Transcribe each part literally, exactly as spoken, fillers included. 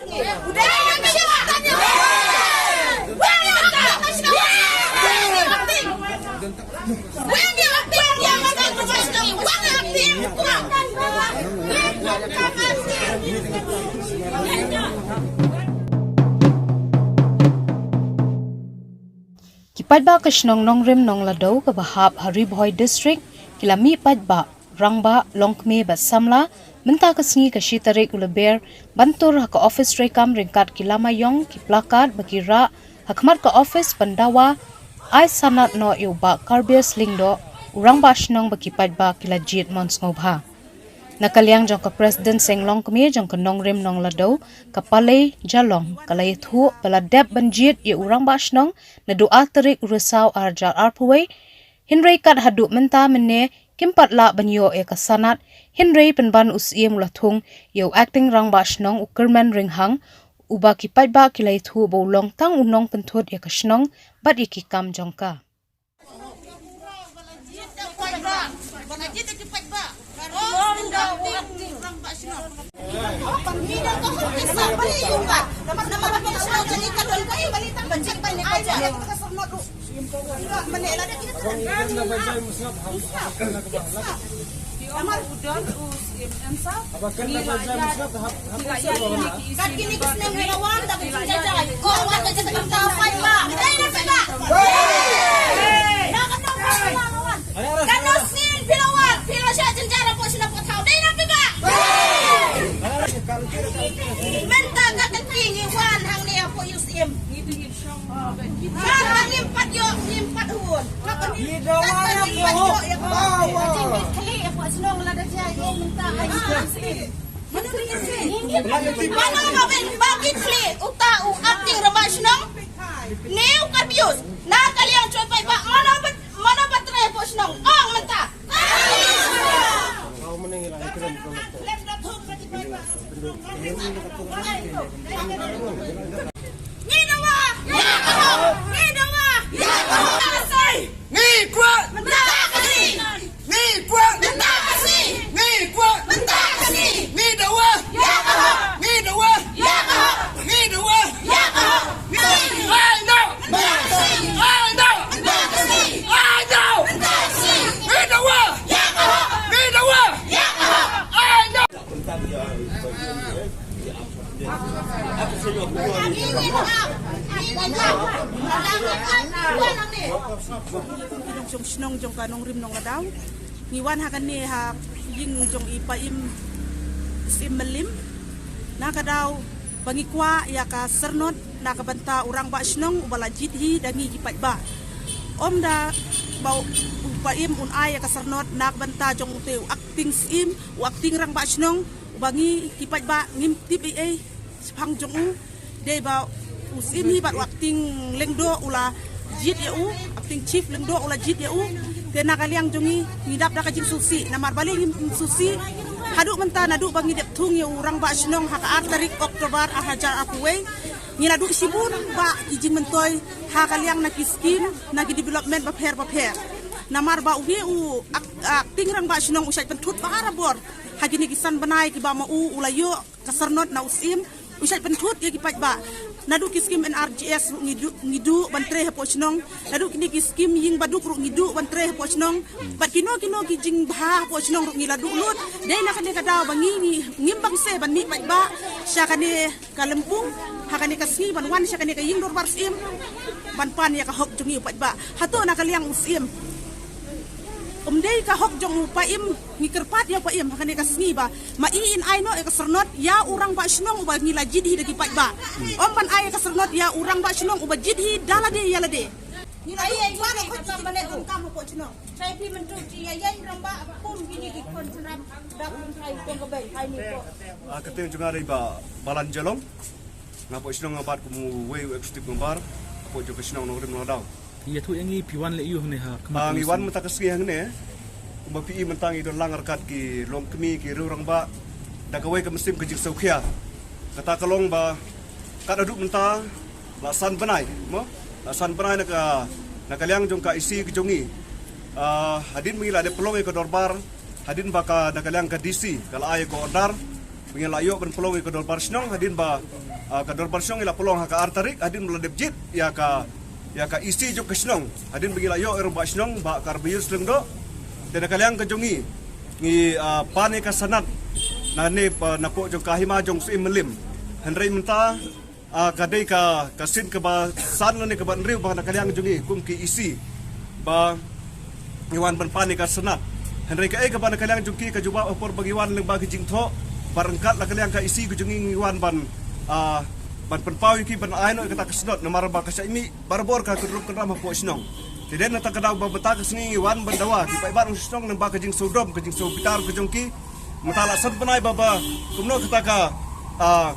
Ki paidbah ka shnong Nongrim Nongladaw kaba hap ha Ri Bhoi District ki la mih paidbah, rangbah, longkmie bad samla mynta ka sngi ka shi tarik u Lber ban tur ha ka office treikam ryngkat ki lama ïong, ki placard bad ki rah ha khmat ka office ban dawa ai sanad noh ïa u Bah Karbias Lyngdoh, u rangbah shnong ba ki paidbah ki la jied mon sngewbha. Na ka liang jong ka President Seng Longkmie jong ka Nongrim Nongladaw, ka Palei Jalong, ka la ïathuh ba la dep ban jied ïa u rangbah shnong naduh ar tarik u Risaw ar hajar arphew wei, hynrei kat haduh mynta mynne kim pat lah ban ïoh ïa ka sanad, hynrei pynban u Syiem u la thung ïa u Acting Rangbah Shnong u Kyrmen Ringhang, uba ki paidbah ki la ïathuh ba u long tang u nongpynthut ïa ka shnong bad ïa ki kam jong ka. Mynta ka kynti ngi wan hangne hapoh U Syiem. Ngi dei ngi shong. Ngi dei ngi shong. Ngi pat ïoh, ngi pat hun. Ngi dawa ïa ka hok. Ngi khlieh hapoh shnong lada jia ïa mynta ai. Mano ba wen ba ki khlieh uta u Acting Rangbah Shnong. Ne u Karbias. Na ka liang choi paidbah mano ba, mano ba trei hapoh shnong. Ong mynta. Jong shnong jong ka Nongrim Nongladaw. Ngi wan ha kane ha ïing jong i Paiem Syiem Mylliem. Na ka daw ba ngi kwah ïa ka syrnod na ka bynta u rangbah shnong uba la jied hi da ngi ki paidbah. Ym da ba u Paiem un ai ïa ka syrnod na ka bynta jong ute u Acting Syiem, u Acting Rangbah Shnong, uba ngi ki paidbah ngim tip ei ei shaphang jong u. Dei ba u Syiem hi bad u Acting Lyngdoh u la jied ïa u, Acting Chief Lyngdoh u la jied ïa u. Te na ka liang jong ngi ngi dap da ka jingsngewsih namar balei ngim sngewsih. Haduh mynta naduh ba ngi dep thung ïa u rangbah shnong ha ka ar tarik October ar hajar arphew wei. Ngi la duh shibun ba ki jingmyntoi ha ka liang na ki skim na ki development bapher bapher. Namar ba une u Ac-, Acting Rangbah Shnong u shait pynthut barabor ha kine ki san bnai kiba ma u u la ïoh ka syrnod na u Syiem, u shait pynthut ïa ki paidbah. Naduh ki skim N R G S ruh ngi duh, ngi duh ban trei hapoh shnong. Naduh kine ki skim ïing baduk ruh ngi duh ban trei hapoh shnong. Bad kino kino ki jingbha hapoh shnong ruh ngi la duh lut. Dei na kane ka daw ba ngi, ngi ngim bang se ban mih paidbah sha kane ka lympung, ha kane ka sngi ban wan sha kane ka ïing dorbar Syiem ban pan ïa ka hok jong ngi u paidbah. Hato na ka liang u Syiem. Ym dei ka hok jong u Paiem, ngi kyrpad ïa u Paiem ha kane ka sngi ba ma i in ai noh ïa ka syrnod ïa u rangbah shnong uba ngi la jied hi da ki paidbah. Ym ban ai ïa ka syrnod ïa u rangbah shnong uba jied hi da lade ïa lade. Ngi la ïa ïa ka kam ba ne kam hapoh shnong. Sai phi mynta ti ïa ïa rangbah kum kine ki khun shnong da kum sai kum ka bai hai ni ko. Ah, ka kyrteng jong nga dei Bah Balan Jalong. Nga hapoh shnong nga bat kum uwei u executive member hapoh jong ka shnong Nongrim Nongladaw. Ïathuh ïa ngi phi wan leh aiu hangne ha khmat. Ah, ngi wan mynta ka sngi hangne. Kumba phi i mynta ngi don lang ryngkat ki longkmie ki riew rangbah da kawei ka mynsiem ka jingsngewkhia. Kata ka long ba kat haduh mynta la san bnai mo, la san bnai na ka, na ka liang jong ka E C ka jong ngi. Ah, hadien ba ngi la dep pynlong ïa ka dorbar, hadien ba ka, na ka liang ka D C ka la ai ïa ka order. Ngi la ïoh ban pynlong ïa ka dorbar shnong hadien ba, ah, ka dorbar shnong ngi la pynlong ha ka ar tarik hadien ba la dep jied ïa ka, ïa ka E C jong ka shnong. Hadien ba ngi la ïoh ïa u rangbah shnong Bah Karbius Lyngdoh. Te na ka liang ka jong ngi, ngi, ah, pan ïa ka sanad na ne pa na pdeng jong ka hima jong u Syiem Mylliem. Hynrei mynta, ah, ka dei ka, ka sien kaba san lane kaba hynriew ba na ka liang jong ngi kum ki E C ba ngi wan ban pan ïa ka sanad. Hynrei kaei kaba na ka liang jong ki ka jubab ha por ba ngi wan lyngba ki jingthoh ba ryngkat la ka liang ka E C ka jong ngi ngi wan ban, ah, ban pynpaw ïa ki ban ai noh ïa kata ka sanad namar ba ka shah mih barabor ka kynrup kynram hapoh shnong. Te dei na kata ka daw ba mynta ka sngi ngi wan ban dawa ki paidbah nongshong shnong namar ka jingsngewdom ka jingsngewbitar ka jong ki. Mynta la san bnai ba ba kumno kata ka, ah,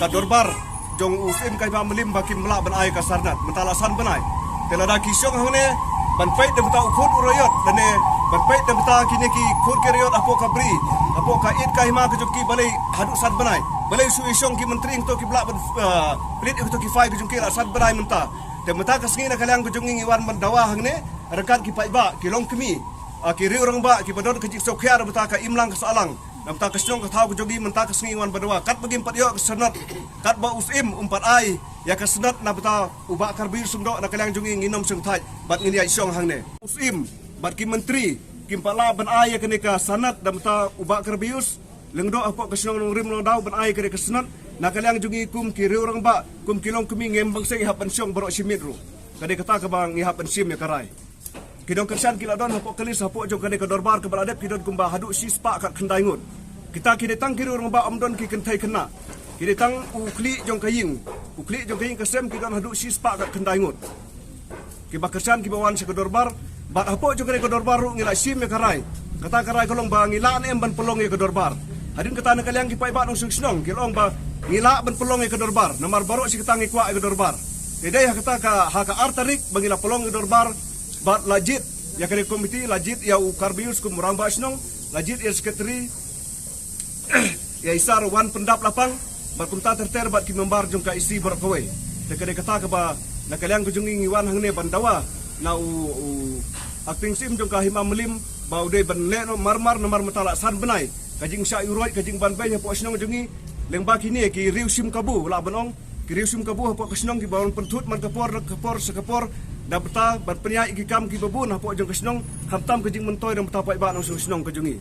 ka dorbar jong u Syiem ka hima Mylliem ba kim lah ban ai ka sanad. Mynta la san bnai. Te lada ki shong hangne ban peit da bynta u khun u riot lane ban peit da bynta kine ki khun ki riot hapoh ka bri, hapoh ka ïit ka hima ka jong ki balei haduh san bnai. Balei shu ïashong ki myntri hangto kim lah ban, ah, pynleit ïa kito ki file ka jong ki la san bnai mynta. Te mynta ka sngi na ka liang ka jong ngi ngi wan ban dawa hangne ryngkat ki paidbah ki longkmie, ah, ki riew rangbah kiba don ka jingsngewkhia na bynta ka imlang ka sahlang na bynta ka shnong ka thaw ka jong ngi. Mynta ka sngi ngi wan ban dawa katba kim pat ïoh ka sanad, katba u Syiem um pat ai ïa ka sanad na bynta u Bah Karbius Lyngdoh na ka liang jong ngi ngin ym shong thait bad ngin ïaid shong hangne. U Syiem bad ki myntri kim pat lah ban ai ïa kane ka sanad na bynta u Bah Karbius Lyngdoh hapoh ka shnong Nongrim Nongdaw ban ai ïa kane ka sanad. Na ka liang jong ngi kum ki riew rangbah, kum ki longkmie ngim bang seng ïa hap ban shong baroh shi miet ruh. Ka dei kata kaba ngi hap ban shim ïa ka rai. Ki nongkyrshan ki la don hapoh ka list hapoh jong kane ka dorbar kaba la dep ki don kumba haduh shispah khatkhyndai ngut. Kita ki dei tang ki riew rangbah, ym don ki kynthei khynnah. Ki dei tang u khlieh jong ka ïing, u khlieh jong ka ïing ka sem ki don haduh shispah khatkhyndai ngut. Kiba kyrshan kiba wan sha ka dorbar bad hapoh jong kane ka dorbar ruh ngi la shim ïa ka rai. Kata ka rai ka long ba ngi lah ne em ban pynlong ïa ka dorbar. Hadien kata na ka liang ki paidbah nongshong shnong ki la ong ba ngi lah ban pynlong ïa ka dorbar namar baroh shi katta ngi kwah ïa ka dorbar. Te dei ha kata ka, ha ka ar tarik ba ngi la pynlong ïa ka dorbar bad la jied ïa ka komiti, la jied ïa u Karbius kum u rangbah shnong, la jied ïa u sekretari, ïa i Sar wan pyndap lapang bad kumta ter ter bad ki member jong ka E C baroh kawei. Te ka dei kata kaba na ka liang ka jong ngi ngi wan hangne ban dawa na u, u acting Syiem jong ka hima Mylliem ba u dei ban leh noh marmar namar mynta la san bnai ka jingshah ïuhroit ka jingban beiñ hapoh shnong jong ngi. Lyngba kine ki riew shim kabu lah ban ong, ki riew shim kabu hapoh ka shnong kiba wan pynthut man ka por na ka por sha ka por na bynta ban pynïaid ïa ki kam kiba bun hapoh jong ka shnong, khamtam ka jingmyntoi na bynta paidbah nongshong shnong ka jong ngi.